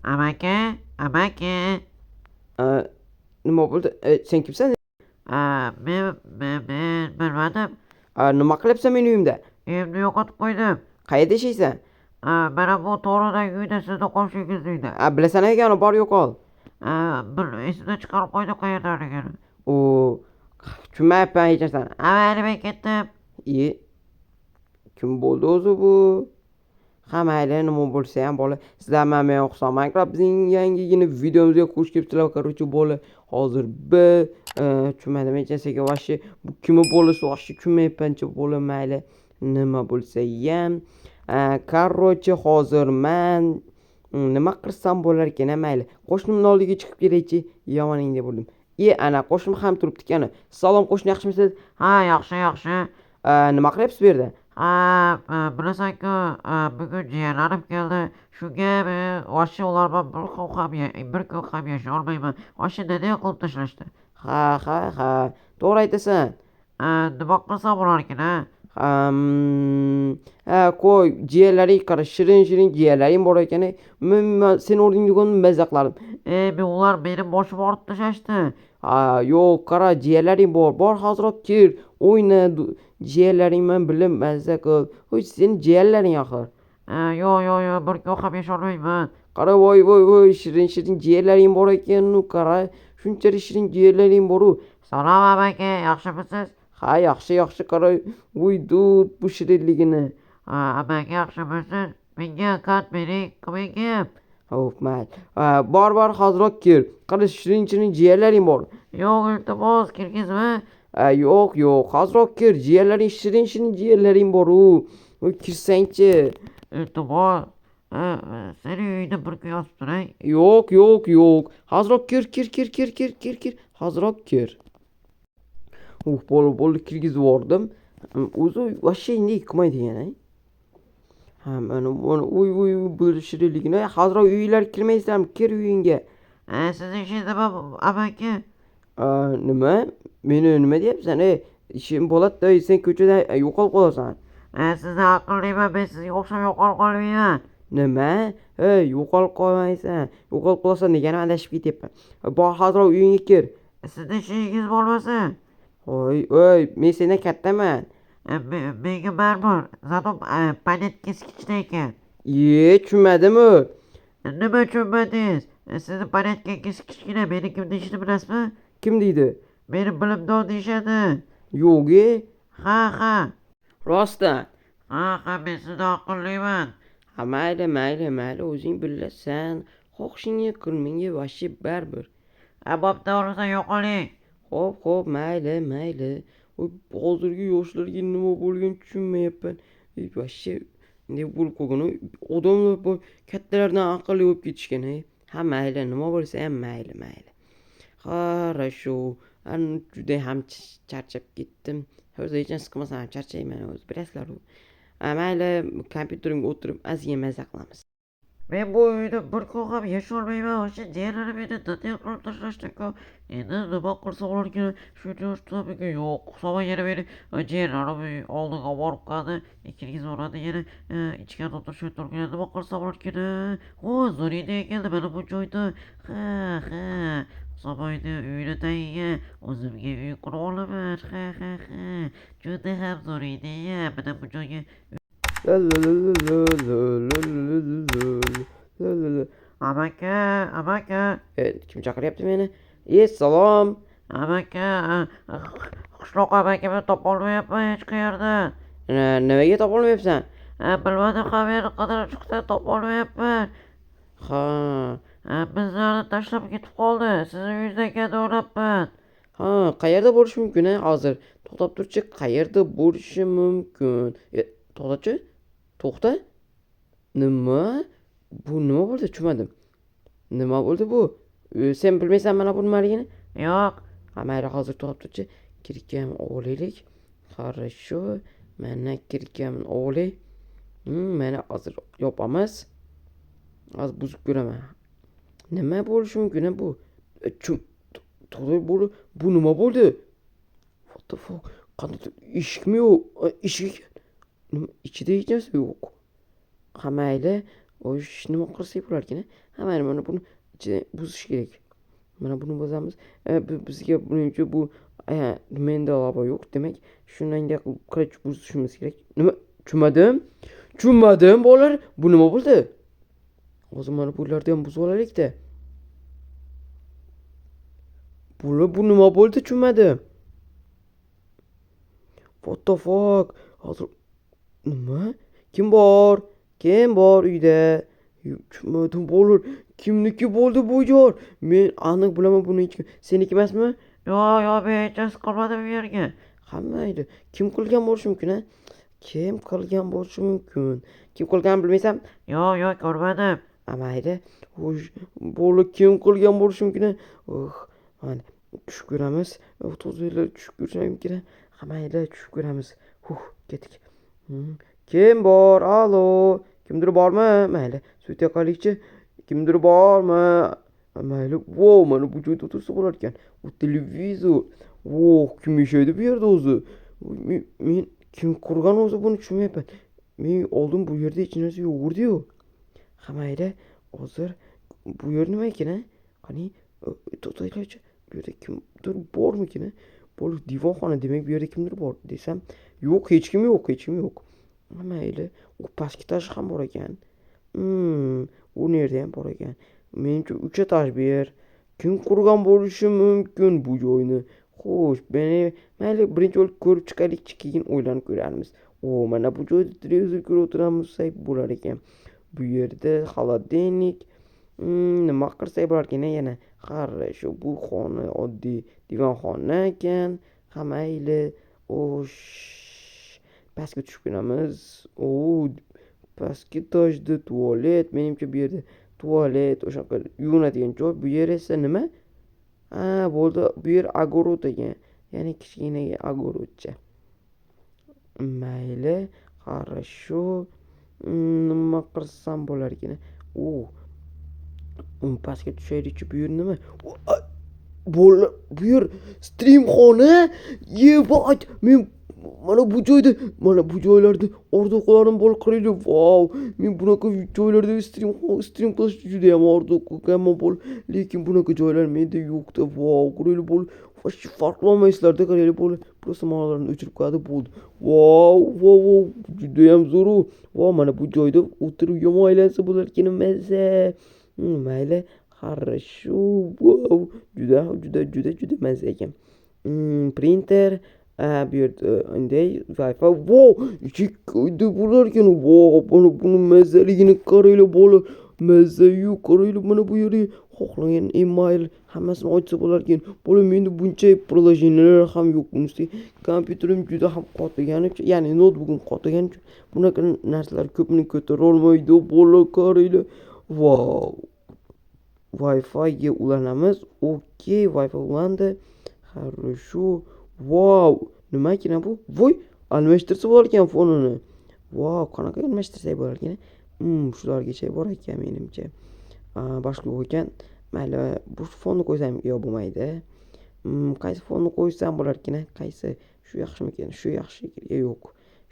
Amaki, amaki. Nima bo'ldi? Sen kimsan? Men bilmadim. Nima qilyapsan meni uyimda? Uyimni yo'qotib qo'ydim. Qayerda yashaysan? Mana bu to'g'ridagi uyda, sizni qo'shningiz uyda. Bilasan ekan, bor yo'qol. Bir esimdan chiqarib qo'ydim qayerdaligini. U tushunmayapman hech narsani. Mayli, men ketdim. Kim bo'ldi o'zi bu? Ha, mayli, nima bo'lsa ham, bola. Sizlar bilan men Husan Minecraft, bizning yangigina videomizga xush kelibsizlar. Короче, bola, hozir biz tushunmadim hech narsaga вообще. Bu kimni bolasi, вообще tushunmayapmanchi, bola, mayli. Nima bo'lsa ham. Короче, hozir man nima qilsam bo'lar ekan, mayli. Qo'shnimning oldiga chiqib kelaychi, yomon deb bo'ldim. Ana qo'shnim ham turibdi ekan. Salom qo'shni, yaxshimisiz? Ha, yaxshi, yaxshi. Nima qilyapsiz bu yerda? Ha, bilasan-ku, bugun jiyanlarim keldi. Shunga men вообще ular bilan bir kun ham yashay olmayman. Вообще nadya qilib tashlashdi. Ha. To'g'ri aytasan. Nima qilsam bo'lar ekan, a? Ha, qo'y, jiyanlaring qara, shirin shirin jiyanlaring bor ekan. Men seni o'rningda bo'lsam maza qilardim. Men ular meni boshimni og'ritib tashlashdi. Ha, yo'q, qara, jiyanlaring bor. Bor, hoziroq kir, o'yna, jiyanlaring bilan birga maza qil. Hoy, seni jiyanlaring axir. Yo'q, yo'q, yo'q, bir kun ham yashay olmayman. Qara, voy, voy, voy, shirin shirin jiyanlaring bor ekan, qara, shunchalik shirin jiyanlaring bor-u. Salom amaki, yaxshimisiz? Ha, yaxshi, yaxshi, qara, voy dud bu shirinligini. Ha, amaki, yaxshimisiz? Menga qand bering, menga ham. Xo'p, mayli. Bor, bor, hoziroq kir. Qara, shirin shirin jiyanlaring bor. Yo'q, iltimos, kirgizma. Yo'q, yo'q, hoziroq kir. Jiyanlaring, shirin shirin jiyanlaring bor-u. Kirsangchi. Iltimos. Seni uyingda bir kun yotib turay. Yo'q, yo'q, yo'q. Hoziroq kir, kir, kir, kir, kir, kir, kir. Hoziroq kir. Bo'ldi, bo'ldi, kirgizib yubordim. O'zi вообще nega qilmaydigan, a? Ha, mana mana, uy, uy, bu shirinligini. Hoziroq uyinglarga kirmaysanmi? Kir uyingga. Sizni ishingiz nima, amaki? Nima? Meni nima deyapsan? Ishim bo'ladi-da, sen ko'chada yo'qolib qolasan. Sizni aqlliman, men sizga o'xshab yo'qolib qolmayman. Nima? Ey, yo'qolib qolmaysan. Yo'qolib qolasan deganim adashib ketyapman. Bor, hoziroq uyingga kir. Sizni ishingiz bo'lmasa. Voy, voy, men sendan kattaman. Menga baribir. Зато понятка si kichkina ekan. Tushunmadimmi? Nima tushunmadingiz? Sizni понятка ngiz kichkina, meni kim deyishini bilasizmi? Kim deydi? Meni bilimdon deyishadi. Yo'q, e. Ha, ha. Rostdan. Ha, ha, men sizdan aqlliman. Ha, mayli, mayli, mayli, o'zing bilasan. Xohishingga qil, menga вообще baribir. Ha, bo'pti, o'rnidan yo'qoling. Xo'p, xo'p, mayli, mayli. Hozirgi yoshlarga nima bo'lgan tushunmayapman. Вообще nima bo'lib qolgan? Odamlar bu kattalardan aqlli bo'lib ketishgan. Ha, mayli, nima bo'lsa ham mayli, mayli. Хорошо. Juda ham charchab ketdim. O'zi hech narsa qilmasam ham charchayman o'zi, bilasizlar-u. Mayli, kompyuterimga o'tirib ozgina maza qilamiz. Men bu uyda bir kun ham yasholmayman. O'sha jiyanlarim meni dadil qilib tashlashdi-ku. Endi nima qilsa bo'larkan? Shuncha yoshda yo'q. Hisoba yana meni jiyanlarim oldiga borib qoldi. Kirgizib yuboradi yana ichkarida o'tirishib turgan. Nima qilsa bo'larkan? O, zo'r ideya keldi mana bu joyda. Ha, ha. Hisobayni uyini tagiga o'zimga uy qurib olaman. Ha, ha, ha. Juda ham zo'r ideya. Mana bu joyga La la la la la la la la la la la. Amaki, amaki. Kim chaqiryapti meni? Salom. Amaki, qishloq amakimni topolmayapman hech qayerdan. Nimaga topolmayapsan? Bilmadim, hamma qidirib chiqdi, topolmayapman. Ha. Bizlarni tashlab ketib qoldi. Sizni uyingizda ekan deb o'ylabman. Ha, qayerda bo'lishi mumkin, a, hozir? To'xtab turchi, qayerda bo'lishi mumkin? To'xtachi? To'xta. Nima? Bu nima bo'ldi? Tushunmadim. Nima bo'ldi bu? Sen bilmaysan mana bu nimaligini? Yo'q. Ha, mayli, hozir to'xtab turchi. Kirkam olaylik. Хорошо. Mana kirkamni olay. Mana hozir yopamiz. Hozir buzib ko'raman. Nima bo'lishi mumkin bu? To'g'ri, bu nima bo'ldi? What the fuck? Qandaydir eshikmi yo'q? Eshik ekan. Nima, ichida hech narsa yo'q. Ha, mayli. Xo'sh, nima qilsak bo'larkan? Ha, mayli, mana buni buzish kerak. Mana buni buzamiz. Bizga buning uchun bu menda lava yo'q, demak, shundan qilib buzishimiz kerak. Nima? Tushunmadim. Tushunmadim, bolalar. Bu nima bo'ldi? Hozir mana bularni ham buzib olaylik-da. Bular bu nima bo'ldi? Tushunmadim. What the fuck? Hozir nima? Kim bor? Kim bor uyda? Tushunmadim, bolalar. Kimniki bo'ldi bu joy? Men aniq bilaman buni hech kim. Seniki emasmi? Yo'q, yo'q, men hech narsa qilmadim bu yerga. Hamma edi. Kim qilgan bo'lishi mumkin, a? Kim qilgan bo'lishi mumkin? Kim qilganini bilmaysan? Yo'q, yo'q, ko'rmadim. Mayli. Xo'sh, bola kim qilgan bo'lishi mumkin? Oh, mayli, tushib ko'ramiz. To'zinglar, tushib ko'rsam mumkin. Ha, mayli, tushib ko'ramiz. Huh, ketdik. Kim bor? Alo, kimdir bormi? Mayli, suv yoqaylikchi. Kimdir bormi? Mayli, wow, mana bu joyda o'tirsa bo'lar ekan. U televizor. Wow, kim yashaydi bu yerda o'zi? Men kim qurgan o'zi buni tushunmayapman. Men oldin bu yerda hech narsa yo'q edi-yu. Ha, mayli, hozir bu yer nima ekan, a? Qani, to'xtanglarchi. Bu yerda kimdir bormikin, a? Bo'l, divonxona, demak bu yerda kimdir bor desam, yo'q, hech kim yo'q, hech kim yo'q. Ha, mayli, u pastki etaj ham bor ekan. U yerda ham bor ekan. Menimcha 3 etaj bu yer. Kim qurgan bo'lishi mumkin bu joyni? Xo'sh, mayli, birinchi bo'lib ko'rib chiqaylikchi, keyin o'ylanib ko'rarmiz. O, mana bu joyda televizor ko'rib o'tiramiz, bo'lar ekan. Bu yerda холодильник. Nima qilsak bo'lar ekan yana? Хорошо, bu xona oddiy divanxona ekan. Ha, mayli. Xo'sh, pastga tushib ko'ramiz. O, pastki etajda tualet. Menimcha bu yerda tualet, o'sha yuvinadigan joy. Bu yer esa nima? Ha, bo'ldi. Bu yer огород ekan. Ya'ni kichkina огородcha. Mayli, хорошо. Nima qilsam bo'lar ekan? O, pastga tushaylikchi. Bu yer nima? Bo'ldi, bu yer streamxona. Yebать, men mana bu joyda, mana bu joylarda orzu qilardim bola qaranglar. Vau, men bunaqa joylarda stream qilishni juda ham orzu qilganman bola. Lekin bunaqa joylar menda yo'q-da. Vau, qaranglar bola. Вообще farqlolmaysizlar-da, qaranglar bola. Просто manalarni o'chirib qo'yadi, bo'ldi. Vau, vau, vau, juda ham zo'r-u. Vau, mana bu joyda o'tirib yomon aylansa bo'lar ekan, mazza. Mayli, хорошо. Vau, juda, juda, juda, juda mazza ekan. Printer, bu yerda unday Wi-Fi. Vau, ichi bo'lar ekan. Vau, mana buni mazzaligini qaranglar bola. Mazza-yu, qaranglar mana bu yerga xohlagan email hammasini ochsa bo'lar ekan. Bola, menda buncha приложениялар ham yo'q. Bunisi kompyuterim juda ham qotigani uchun, ya'ni noutbukim qotigani uchun bunaqa narsalar ko'pini ko'tara olmaydi. Bola, qaranglar. Vau. Wi-Fi ga ulanamiz. Okey, Wi-Fi ulandi. Хорошо. Vau, nima ekan bu? Voy, almashtirsa bo'lar ekan fonini. Vau, qanaqa almashtirsak bo'lar ekan? Shulargacha bor ekan menimcha. Boshqa yo'q ekan. Mayli, bu fonni qo'ysam yo'q bo'lmaydi. Qaysi fonni qo'ysam bo'lar ekan? Qaysi? Shu yaxshimikan? Shu yaxshi shekilli. Yo'q.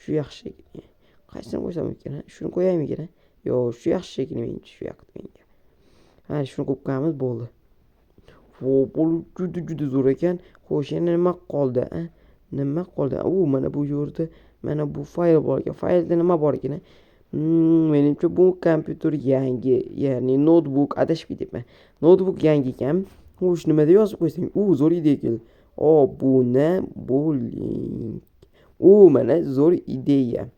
Shu yaxshi shekilli. Qaysini qo'ysam ekan? Shuni qo'yaymikan? Yo'q, shu yaxshi shekilli menimcha, shu yoqdi menga. Ha, shuni qo'yib qo'yamiz, bo'ldi. Vo, bu juda juda zo'r ekan. Xo'sh, yana nima qoldi, a? Nima qoldi? U, mana bu yerda mana bu fayl bor ekan. Faylda nima bor ekan? Menimcha bu kompyuter yangi, ya'ni notebook, adashib ketyapman. Notebook yangi ekan. Xo'sh, nima deb yozib qo'ysang? U zo'r ideya keldi. Obuna bo'ling. U mana zo'r ideya.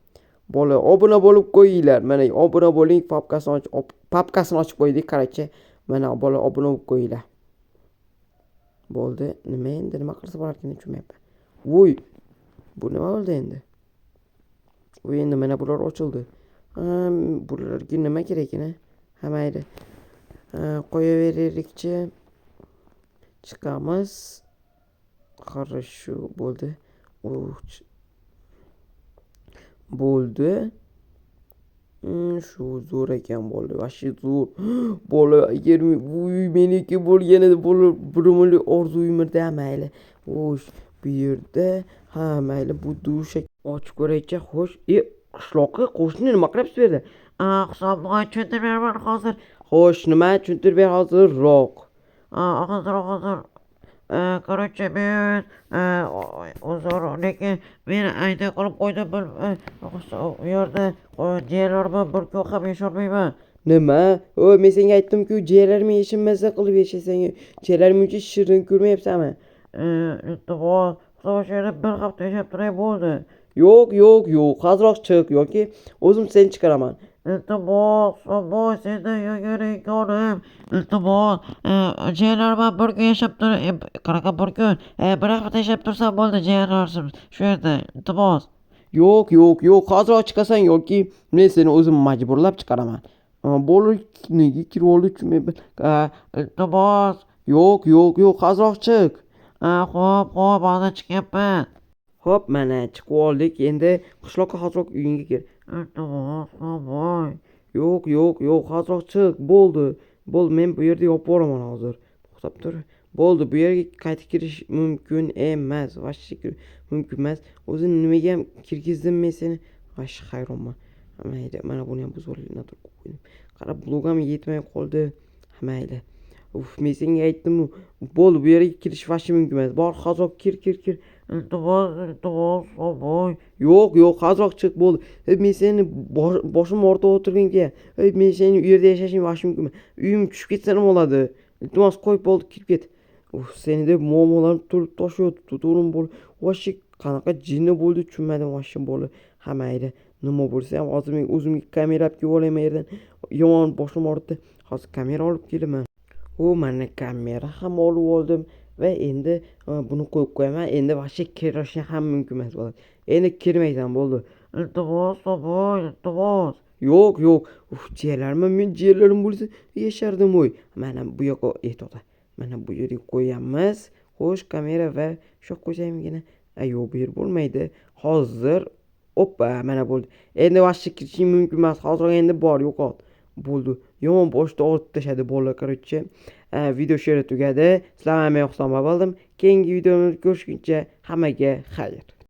Bola, obuna bo'lib qo'yinglar. Mana obuna bo'ling, papkasini och, papkasini ochib qo'ydik, qarachi. Mana bola obuna bo'lib qo'yinglar. Bo'ldi. Nima endi? Nima qilsa bo'larkan tushunmayapman. Voy. Bu nima bo'ldi endi? U endi mana bular ochildi. Bularga nima kerak ekan? Ha, mayli. Qo'yaveraylikchi. Chiqamiz. Хорошо, bo'ldi. Bo'ldi. Shu zo'r ekan bo'ldi. Вообще zo'r. Bola, agar bu uy meniki bo'lganida bola bir umrlik orzuyim edi, mayli. Xo'sh, bu yerda, ha, mayli, bu dush ochib ko'raychi. Xo'sh, qishloqqa qo'shni nima qilyapsiz bu yerda? Husanboy, tushuntirib beraman hozir. Xo'sh, nima? Tushuntirib ber hozirroq. Hozir, hozir. Короче, men uzr, lekin meni ayda qilib qo'ydi bir u yerda jiyanlar bilan bir kun ham yasholmayman. Nima? O, men senga aytdim-ku, jiyanlarim yashamaysa qilib yashasang. Jiyanlarim uncha shirin ko'rmayapsanmi? Iltimos, Husanboy, shu yerda bir hafta yashab turay bo'ldi. Yo'q, yo'q, yo'q. Hozirroq chiq yoki o'zim seni chiqaraman. Iltimos, Husanboy, sendan yagona imkonim. Iltimos, jiyanlar bilan bir kun yashab tur, qanaqa bir kun? Bir hafta yashab tursam bo'ldi jiyanlarsiz shu yerda. Iltimos. Yo'q, yo'q, yo'q. Hozirroq chiqasan yoki men seni o'zim majburlab chiqaraman. Bo'ldi, nega kirib oldi tushunmayman. Iltimos. Yo'q, yo'q, yo'q. Hozirroq chiq. Xo'p, xo'p, hozir chiqyapman. Xo'p, mana chiqib oldik. Endi qishloqqa hozirroq uyingga kir. Iltimos, Husanboy. Yo'q, yo'q, yo'q. Hozirroq chiq. Bo'ldi. Bo'ldi, men bu yerda yopib yuboraman hozir. To'xtab tur. Bo'ldi, bu yerga qaytib kirish mumkin emas. Вообще mumkin emas. O'zi nimaga ham kirgizdim men seni? Вообще hayronman. Mayli, mana buni ham buzib olib qo'ydim. Qara, blok ham yetmay qoldi. Mayli. Uf, men senga aytdim-u. Bo'ldi, bu yerga kirish вообще mumkin emas. Bor, hozirroq kir, kir, kir. Iltimos, iltimos, Husanboy. Yo'q, yo'q, hozirroq chiq, bo'ldi. Men seni boshim ortib o'tirgan. Men seni u yerda yashashing вообще mumkin emas. Uyim tushib ketsa nima bo'ladi? Iltimos, qo'y, bo'ldi, kirib ket. Uf, seni deb muammolarim to'lib toshyapti, to'g'rimi bo'ldi. Вообще qanaqa jinni bo'ldi, tushunmadim вообще bo'ldi. Ha, mayli, nima bo'lsa ham hozir men o'zimga kamera olib kelib olay yerdan. Yomon boshim og'ritdi. Hozir kamera olib kelaman. U mana kamera ham olib oldim va endi buni qo'yib qo'yaman. Endi вообще kirishing ham mumkin emas bo'ladi. Endi kirmaysan, bo'ldi. Iltimos, Husanboy, iltimos. Yo'q, yo'q. Uf, jiyanlarim, men jiyanlarim bo'lsa yashardim o'y. Mana bu yoqqa to'xta. Mana bu yerga qo'yamiz. Xo'sh, kamera va shu qo'ysamgina. Yo'q, bu yer bo'lmaydi. Hozir, oppa, mana bo'ldi. Endi вообще kirishing mumkin emas. Hozir endi bor, yo'qot. Bo'ldi. Yomon boshni og'ritib tashladi bolalar, короче. Video shu yerda tugadi. Sizlar bilan men Husanboy bo'ldim. Keyingi videomizda ko'rishguncha hammaga xayr.